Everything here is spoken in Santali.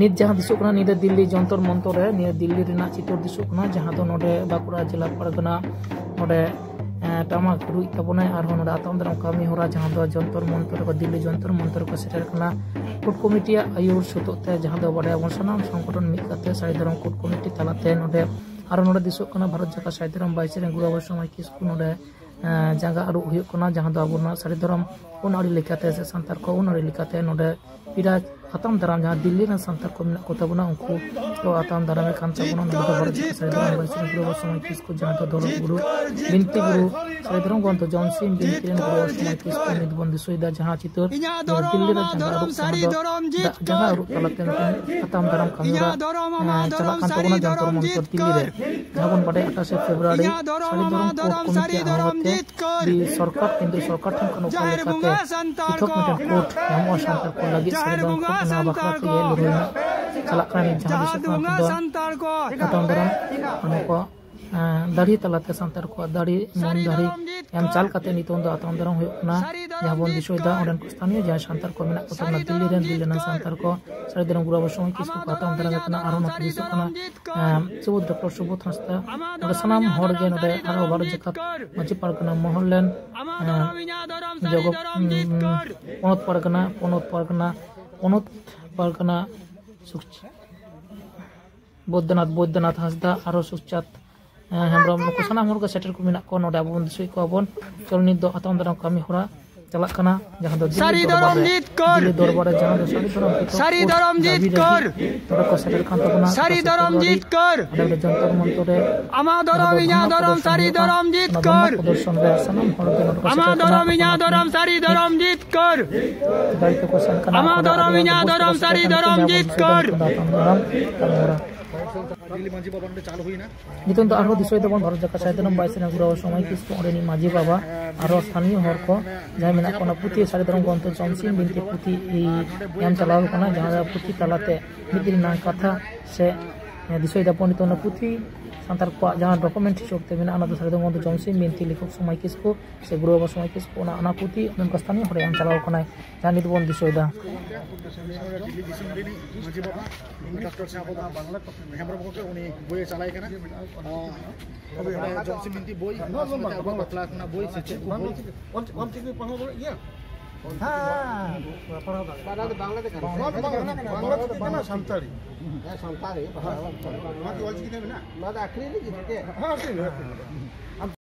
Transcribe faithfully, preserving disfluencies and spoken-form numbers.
ᱱᱤᱛ ᱡᱟᱦᱟᱸ ᱫᱤᱥᱚᱜ ᱠᱟᱱᱟ, ᱱᱤᱭᱟᱹ ᱫᱚ ᱫᱤᱞᱞᱤ ᱡᱚᱱᱛᱚᱨ ᱢᱚᱱᱛᱚᱨ ᱨᱮ, ᱱᱤᱭᱟᱹ ᱫᱤᱞᱞᱤ ᱨᱮᱱᱟᱜ ᱪᱤᱛᱟᱹᱨ ᱫᱤᱥᱚᱜ ᱠᱟᱱᱟ, ᱡᱟᱦᱟᱸ ᱫᱚ ᱱᱚᱰᱮ ᱵᱟᱸᱠᱩᱲᱟ ᱡᱮᱞᱟ ᱯᱟᱨᱜᱟᱱᱟ ᱱᱚᱰᱮ, ᱮᱸ, ᱴᱟᱢᱟᱠ ᱨᱩᱭᱮᱫ ᱛᱟᱵᱚᱱᱟᱭ᱾ ᱟᱨᱦᱚᱸ ᱱᱚᱰᱮ ᱟᱛᱟᱝ ᱫᱟᱨᱟᱢ ᱠᱟᱹᱢᱤ ᱦᱚᱨᱟ, ᱡᱟᱦᱟᱸ ᱫᱚ ᱡᱚᱱᱛᱚᱨ ᱢᱚᱱᱛᱚᱨ ᱨᱮ, ᱫᱤᱞᱞᱤ ᱡᱚᱱᱛᱚᱨ ᱢᱚᱱᱛᱚᱨ ᱨᱮᱠᱚ ᱥᱮᱴᱮᱨ ᱠᱟᱱᱟ᱾ ᱠᱳᱨᱴ ᱠᱚᱢᱤᱴᱤᱭᱟᱜ ᱟᱹᱭᱩᱨ ᱥᱚᱛᱚᱜ ᱛᱮ, ᱡᱟᱦᱟᱸ ᱫᱚ ᱵᱟᱰᱟᱭᱟᱵᱚᱱ ᱥᱟᱱᱟᱢ ᱥᱚᱝᱜᱚᱴᱷᱚᱱ ᱢᱤᱫ ᱠᱟᱛᱮ ᱥᱟᱹᱨᱤ ᱫᱷᱚᱨᱚᱢ ᱠᱳᱨᱴ ᱠᱚᱢᱤᱴᱤ ᱛᱟᱞᱟᱛᱮ ᱱᱚᱰᱮ ᱟᱨᱦᱚᱸ ᱱᱚᱰᱮ ᱫᱤᱥᱚᱜ ᱠᱟᱱᱟ ᱵᱷᱟᱨᱚᱛ ᱡᱟᱠᱟᱛ ᱥᱟᱹᱨᱤ ᱫᱷᱚᱨᱚᱢ ᱵᱟᱭᱤᱥ ᱨᱮᱱ ᱜᱩᱨᱩ ᱵᱟᱵᱟ ᱥᱚᱢᱟᱡᱽ ᱠᱤᱥᱠᱩ ᱱᱚᱰᱮ, ᱮᱸ, ᱡᱟᱸᱜᱟ ᱟᱹᱨᱩᱵ ᱦᱩᱭᱩᱜ ᱠᱟᱱᱟ, ᱡᱟᱦᱟᱸ ᱫᱚ ᱟᱵᱚ ᱱᱚᱣᱟ ᱥᱟᱹᱨᱤ ᱫᱷᱚᱨᱚᱢ ᱟᱹᱱ ᱟᱹᱨᱤ ᱞᱮᱠᱟᱛᱮ ᱥᱮ ᱥᱟᱱᱛᱟᱲ ᱠᱚ ᱟᱹᱱ ᱟᱹᱨᱤ ᱞᱮᱠᱟᱛᱮ ᱱᱚᱰᱮ ᱯᱮᱲᱟ ᱟᱛᱟᱝ ᱫᱟᱨᱟᱢ, ᱡᱟᱦᱟᱸ ᱫᱤᱞᱞᱤ ᱨᱮᱱ ᱥᱟᱱᱛᱟᱲ ᱠᱚ ᱢᱮᱱᱟᱜ ᱠᱚ ᱛᱟᱵᱚᱱᱟ, ᱩᱱᱠᱩ ᱠᱚ ᱟᱛᱟᱝ ᱫᱟᱨᱟᱢᱮ ᱠᱟᱱ ᱛᱟᱵᱚᱱᱟ᱾ ᱱᱚᱰᱮ ᱫᱚ ᱵᱷᱟᱨᱚᱛ ᱡᱟᱠᱟᱛ ᱥᱟᱹᱨᱤ ᱫᱷᱚᱨᱚᱢ ᱵᱟᱭᱤᱥ ᱨᱮᱱ ᱜᱩᱨᱩ ᱵᱟᱵᱟ ᱥᱚᱢᱟᱡᱽ ᱠᱤᱥᱠᱩ, ᱡᱟᱦᱟᱸ ᱫᱚ ᱫᱷᱚᱨᱚᱢ ᱜᱩᱨᱩ, ᱵᱤᱱᱛᱤ ᱜᱩᱨᱩ, ᱥᱟᱹᱨᱤ ᱫᱷᱚᱨᱚᱢ ᱜᱨᱚᱱᱛᱷᱚ ᱡᱚᱢᱥᱤᱢ ᱵᱤᱱᱛᱤ ᱨᱮᱱ ᱜᱩᱨᱩ ᱵᱟᱵᱟ ᱥᱚᱢᱟᱡᱽ ᱠᱤᱥᱠᱩ ᱱᱤᱛ ᱵᱚᱱ ᱫᱤᱥᱟᱹᱭᱮᱫᱟ, ᱡᱟᱦᱟᱸ ᱪᱤᱛᱟᱹᱨ ᱫᱤᱞᱞᱤ ᱨᱮ ᱡᱟᱸᱜᱟ ᱟᱹᱨᱩᱵ, ᱡᱟᱦᱟᱸ ᱫᱚ ᱫᱟᱜ ᱡᱟᱸᱜᱟ ᱟᱹᱨᱩᱵ ᱛᱟᱞᱟᱛᱮ ᱢᱤᱫᱴᱮᱱ ᱟᱛᱟᱝ ᱫᱟᱨᱟᱢ ᱠᱟᱹᱢᱤ ᱦᱚᱨᱟ, ᱮᱸ, ᱪᱟᱞᱟᱜ ᱠᱟᱱ ᱛᱟᱵᱚᱱᱟ ᱡᱚᱱᱛᱚᱨ ᱢᱚᱱᱛᱚᱨ ᱫᱤᱞᱞᱤ ᱨᱮ᱾ ᱡᱟᱦᱟᱸ ᱵᱚᱱ ᱵᱟᱰᱟᱭᱟ, ᱟᱴᱷᱟᱥᱮ ᱯᱷᱮᱵᱽᱨᱩᱣᱟᱨᱤ ᱥᱟᱹᱨᱤ ᱫᱷᱚᱨᱚᱢ ᱠᱳᱰ ᱠᱚᱢᱤᱴᱤ ᱟᱦᱚᱛᱮ ᱡᱩᱫᱤ ᱥᱚᱨᱠᱟᱨ, ᱠᱮᱱᱫᱨᱚ ᱥᱚᱨᱠᱟᱨ ᱴᱷᱮᱱ ᱠᱷᱚᱱ ᱚᱠᱟ ᱞᱮᱠᱟᱛᱮ ᱯᱨᱤᱛᱷᱚᱠ ᱢᱤᱫᱴᱮᱱ ᱠᱳᱰ ᱧᱟᱢᱚᱜᱼᱟ ᱥᱟᱱᱛᱟᱲ ᱠᱚ ᱞᱟᱹᱜᱤᱫ, ᱥᱟᱹᱨᱤ ᱫᱷᱚᱨᱚᱢ ᱠᱳᱰ, ᱚᱱᱟ ᱵᱟᱠᱷᱨᱟ ᱛᱮᱜᱮ ᱞᱟᱹᱲᱦᱟᱹᱭ ᱨᱮᱱᱟᱜ ᱪᱟᱞᱟᱜ ᱠᱟᱱᱟ᱾ ᱱᱤᱛ ᱡᱟᱦᱟᱸ ᱫᱤᱥᱚᱢ ᱠᱷᱚᱱ ᱫᱚ ᱟᱛᱟᱝ ᱫᱟᱨᱟᱢ, ᱚᱱᱟ ᱠᱚ, ᱮᱸ, ᱫᱟᱲᱮ ᱛᱟᱞᱟᱛᱮ ᱥᱟᱱᱛᱟᱲ ᱠᱚᱣᱟᱜ ᱫᱟᱲᱮ, ᱢᱚᱱ ᱫᱟᱲᱮ ᱮᱢ ᱪᱟᱞ ᱠᱟᱛᱮ ᱱᱤᱛᱚᱝ ᱫᱚ ᱟᱛᱟᱝ ᱫᱟᱨᱟᱢ ᱦᱩᱭᱩᱜ ᱠᱟᱱᱟ᱾ ᱡᱟᱦᱟᱸ ᱵᱚᱱ ᱫᱤᱥᱟᱹᱭᱮᱫᱟ, ᱚᱸᱰᱮᱱ ᱠᱚ ᱥᱛᱷᱟᱱᱤᱭᱚ ᱡᱟᱦᱟᱸᱭ ᱥᱟᱱᱛᱟᱲ ᱠᱚ ᱢᱮᱱᱟᱜ ᱠᱚ ᱛᱟᱵᱚᱱᱟ ᱫᱤᱞᱞᱤ ᱨᱮᱱ, ᱫᱤᱞᱞᱤ ᱨᱮᱱ ᱥᱟᱱᱛᱟᱲ ᱠᱚ ᱥᱟᱹᱨᱤ ᱫᱷᱚᱨᱚᱢ ᱜᱩᱨᱩ ᱵᱟᱵᱟ ᱥᱚᱢᱟᱡᱽ ᱠᱤᱥᱠᱩ ᱠᱚ ᱟᱛᱟᱝ ᱫᱟᱨᱟᱢ ᱠᱟᱱᱟ᱾ ᱟᱨᱦᱚᱸ ᱱᱚᱛᱮ ᱫᱤᱥᱚᱢ ᱠᱷᱚᱱᱟᱜ, ᱮᱸ, ᱥᱩᱵᱳᱫᱷ ᱰᱚᱠᱴᱚᱨ ᱥᱩᱵᱳᱫᱷ ᱦᱟᱸᱥᱫᱟ, ᱱᱚᱰᱮ ᱥᱟᱱᱟᱢ ᱦᱚᱲ ᱜᱮ ᱱᱚᱰᱮ ᱟᱨᱦᱚᱸ ᱵᱷᱟᱨᱚᱛ ᱡᱟᱠᱟᱛ ᱢᱟᱹᱡᱷᱤ ᱯᱟᱨᱜᱟᱱᱟ ᱢᱚᱦᱚᱞ ᱨᱮᱱ, ᱮᱸ, ᱡᱚᱜᱚ-, ᱩᱸ, ᱯᱚᱱᱚᱛ ᱯᱟᱨᱜᱟᱱᱟ, ᱯᱚᱱᱚᱛ ᱯᱟᱨᱜᱟᱱᱟ, ᱯᱚᱱᱚᱛ ᱯᱟᱨᱜᱟᱱᱟ ᱥᱩᱠ-, ᱵᱳᱭᱫᱚᱱᱟᱛᱷ, ᱵᱳᱭᱫᱚᱱᱟᱛᱷ ᱦᱟᱸᱥᱫᱟ, ᱟᱨᱦᱚᱸ ᱥᱩᱠᱪᱟᱸᱫᱽ, ᱮᱸ, ᱦᱮᱢᱵᱨᱚᱢ, ᱱᱩᱠᱩ ᱥᱟᱱᱟᱢ ᱦᱚᱲ ᱜᱮ ᱥᱮᱴᱮᱨ ᱠᱚ ᱢᱮᱱᱟᱜ ᱠᱚᱣᱟ ᱱᱚᱰᱮ᱾ ᱟᱵᱚ ᱵᱚᱱ ᱫᱤᱥᱟᱹᱭᱮᱫ ᱠᱚᱣᱟ ᱵᱚᱱ᱾ ᱪᱚᱞᱚ, ᱱᱤᱛ ᱫᱚ ᱟᱛᱟᱝ ᱫᱟᱨᱟᱢ ᱠᱟᱹᱢᱤ ᱦᱚᱨᱟ ᱪᱟᱞᱟᱜ ᱠᱟᱱᱟ, ᱡᱟᱦᱟᱸ ᱫᱚ ᱫᱤᱞᱞᱤ ᱥᱟᱹᱨᱤ ᱫᱚᱨᱵᱟᱨ ᱫᱷᱚᱨᱚᱢ ᱨᱮ, ᱡᱤᱛᱠᱟᱹᱨ᱾ ᱫᱤᱞᱞᱤ ᱫᱚᱨᱵᱟᱨ ᱨᱮ ᱡᱟᱦᱟᱸ ᱫᱚ ᱥᱟᱹᱨᱤ ᱫᱷᱚᱨᱚᱢ ᱯᱤᱛᱷᱚᱠ ᱥᱟᱹᱨᱤ ᱠᱳᱰ ᱫᱷᱚᱨᱚᱢ ᱫᱟᱹᱵᱤ ᱡᱤᱛᱠᱟᱹᱨ᱾ ᱞᱟᱹᱜᱤᱫ ᱱᱚᱰᱮ ᱠᱚ ᱥᱮᱴᱮᱨ ᱠᱟᱱ ᱛᱟᱵᱚᱱᱟ᱾ ᱥᱟᱹᱨᱤ ᱫᱷᱚᱨᱚᱢ ᱡᱤᱛᱠᱟᱹᱨ᱾ ᱚᱸᱰᱮ ᱡᱚᱱᱛᱚᱨ ᱢᱚᱱᱛᱚᱨ ᱨᱮ ᱟᱢᱟᱜ ᱡᱟᱦᱟᱸ ᱫᱷᱚᱨᱚᱢ ᱫᱚ ᱤᱧᱟᱹᱜ ᱫᱷᱚᱨᱱᱟ ᱫᱷᱚᱨᱚᱢ ᱯᱨᱚᱫᱚᱨᱥᱚᱱ ᱥᱟᱹᱨᱤ ᱦᱩᱭᱩᱜᱼᱟ, ᱫᱷᱚᱨᱚᱢ ᱚᱱᱟ ᱡᱤᱛᱠᱟᱹᱨ᱾ ᱫᱷᱚᱨᱱᱟ ᱯᱨᱚᱫᱚᱨᱥᱚᱱ ᱨᱮ ᱥᱟᱱᱟᱢ ᱦᱚᱲ ᱜᱮ ᱱᱚᱰᱮ ᱠᱚ ᱟᱢᱟᱜ ᱥᱮᱴᱮᱨ ᱠᱟᱱᱟ᱾ ᱫᱷᱚᱨᱚᱢ ᱤᱧᱟᱹᱜ ᱫᱷᱚᱨᱚᱢ ᱥᱟᱹᱨᱤ ᱫᱷᱚᱨᱚᱢ ᱡᱤᱛᱠᱟᱹᱨ᱾ ᱫᱟᱹᱭ ᱛᱟᱠᱚ ᱥᱮᱱ ᱠᱟᱱᱟ᱾ ᱟᱢᱟᱜ ᱚᱸᱰᱮ ᱫᱷᱚᱨᱚᱢ ᱟᱹᱰᱤ ᱤᱧᱟᱹᱜ ᱟᱸᱴ ᱫᱷᱚᱨᱚᱢ ᱦᱚᱲ ᱥᱟᱹᱨᱤ ᱠᱚ ᱫᱷᱚᱨᱚᱢ ᱥᱮᱴᱮᱨ ᱠᱟᱱᱟ᱾ ᱡᱤᱛᱠᱟᱹᱨ᱾ ᱱᱤᱛᱚᱝ ᱫᱚ ᱟᱨᱦᱚᱸ ᱫᱤᱥᱟᱹᱭ ᱫᱟᱵᱚᱱ ᱵᱷᱟᱨᱚᱛ ᱡᱟᱠᱟᱛ ᱥᱟᱹᱨᱤ ᱫᱷᱚᱨᱚᱢ ᱵᱟᱭᱤᱥ ᱨᱮᱱ ᱜᱩᱨᱩ ᱵᱟᱵᱟ ᱥᱚᱢᱟᱡᱽ ᱠᱤᱥᱠᱩ, ᱚᱸᱰᱮᱱᱤᱡ ᱢᱟᱹᱡᱷᱤ ᱵᱟᱵᱟ, ᱟᱨᱦᱚᱸ ᱥᱛᱷᱟᱱᱤᱭᱚ ᱦᱚᱲ ᱠᱚ ᱡᱟᱦᱟᱸᱭ ᱢᱮᱱᱟᱜ ᱠᱚᱣᱟ, ᱚᱱᱟ ᱯᱩᱛᱷᱤ ᱥᱟᱹᱨᱤ ᱫᱷᱚᱨᱚᱢ ᱜᱨᱚᱱᱛᱷᱚ ᱡᱚᱢᱥᱤᱢ ᱵᱤᱱᱛᱤ ᱯᱩᱛᱷᱤ ᱮᱢ ᱪᱟᱞᱟᱣ ᱠᱟᱱᱟ, ᱡᱟᱦᱟᱸ ᱯᱩᱛᱷᱤ ᱛᱟᱞᱟᱛᱮ ᱢᱤᱫ ᱫᱤᱱ ᱨᱮᱱᱟᱜ ᱠᱟᱛᱷᱟ ᱥᱮ, ᱮ, ᱫᱤᱥᱟᱹᱭ ᱫᱟᱵᱚᱱ ᱱᱤᱛᱚᱝ ᱚᱱᱟ ᱯᱩᱛᱷᱤ ᱥᱟᱱᱛᱟᱲ ᱠᱚᱣᱟᱜ ᱡᱟᱦᱟᱸ ᱰᱚᱠᱩᱢᱮᱱᱴ ᱦᱤᱥᱟᱹᱵ ᱛᱮ ᱢᱮᱱᱟᱜᱼᱟ, ᱚᱱᱟ ᱫᱚ ᱥᱟᱹᱨᱤ ᱫᱚ ᱡᱚᱢᱥᱤᱢ ᱵᱤᱱᱛᱤ ᱞᱮᱠᱷᱚᱠ ᱥᱚᱢᱟᱭ ᱠᱤᱥᱠᱩ ᱥᱮ ᱜᱩᱨᱩ ᱵᱟᱵᱟ ᱥᱚᱢᱟᱭ ᱠᱤᱥᱠᱩ, ᱚᱱᱟ, ᱚᱱᱟ ᱯᱩᱛᱷᱤ ᱚᱱᱠᱟ ᱥᱛᱷᱟᱱᱤᱭ ᱦᱚᱲᱮ ᱮᱢ ᱪᱟᱞᱟᱣ ᱠᱟᱱᱟᱭ, ᱡᱟᱦᱟᱸ ᱱᱤᱛ ᱵᱚᱱ ᱫᱤᱥᱟᱹᱭᱮᱫᱟ᱾ ᱫᱤᱞᱞᱤ ᱫᱤᱥᱚᱢ ᱨᱤᱱᱤᱡ ᱢᱟᱹᱡᱷᱤ ᱵᱟᱵᱟ, ᱰᱚᱠᱴᱚᱨ ᱥᱟᱦᱮᱵ ᱦᱮᱢᱵᱨᱚᱢ ᱜᱚᱢᱠᱮ, ᱩᱱᱤ ᱵᱳᱭᱮ ᱪᱟᱞᱟᱭ ᱠᱟᱱᱟ᱾ ᱟᱨ ᱡᱚᱢᱥᱤᱢ ᱵᱤᱱᱛᱤ ᱵᱳᱭ, ᱵᱟᱝᱞᱟ ᱵᱟᱯᱞᱟ ᱠᱷᱚᱱᱟᱜ ᱵᱳᱭ, ᱥᱮ ᱪᱮᱫ ᱠᱚ ᱵᱳᱭ? ᱚᱞ ᱪᱤᱠᱤ ᱯᱟᱲᱦᱟᱣ ᱫᱟᱲᱮᱭᱟᱜ ᱜᱮᱭᱟ? ᱦᱮᱸ, ᱯᱟᱲᱦᱟᱣ ᱫᱟᱲᱮᱭᱟᱜᱼᱟ᱾ ᱵᱟᱝᱞᱟ ᱫᱚ ᱵᱟᱝᱞᱟ ᱫᱚ ᱵᱟᱝ ᱠᱟᱱᱟ, ᱥᱟᱱᱛᱟᱲᱤ᱾ ᱦᱮᱸ, ᱥᱟᱱᱛᱟᱲᱤ ᱯᱟᱲᱦᱟᱣ᱾ ᱱᱚᱣᱟ ᱠᱤ ᱚᱞ ᱪᱤᱠᱤ ᱛᱮ ᱢᱮᱱᱟᱜᱼᱟ? ᱱᱚᱣᱟ ᱫᱚ ᱟᱹᱠᱷᱨᱤᱧ ᱞᱟᱹᱜᱤᱫ ᱥᱮ ᱪᱮᱫ? ᱦᱮᱸ, ᱟᱹᱠᱷᱨᱤᱧ ᱞᱟᱹᱜᱤᱫ, ᱟᱹᱠᱷᱨᱤᱧ ᱞᱟᱹᱜᱤᱫ᱾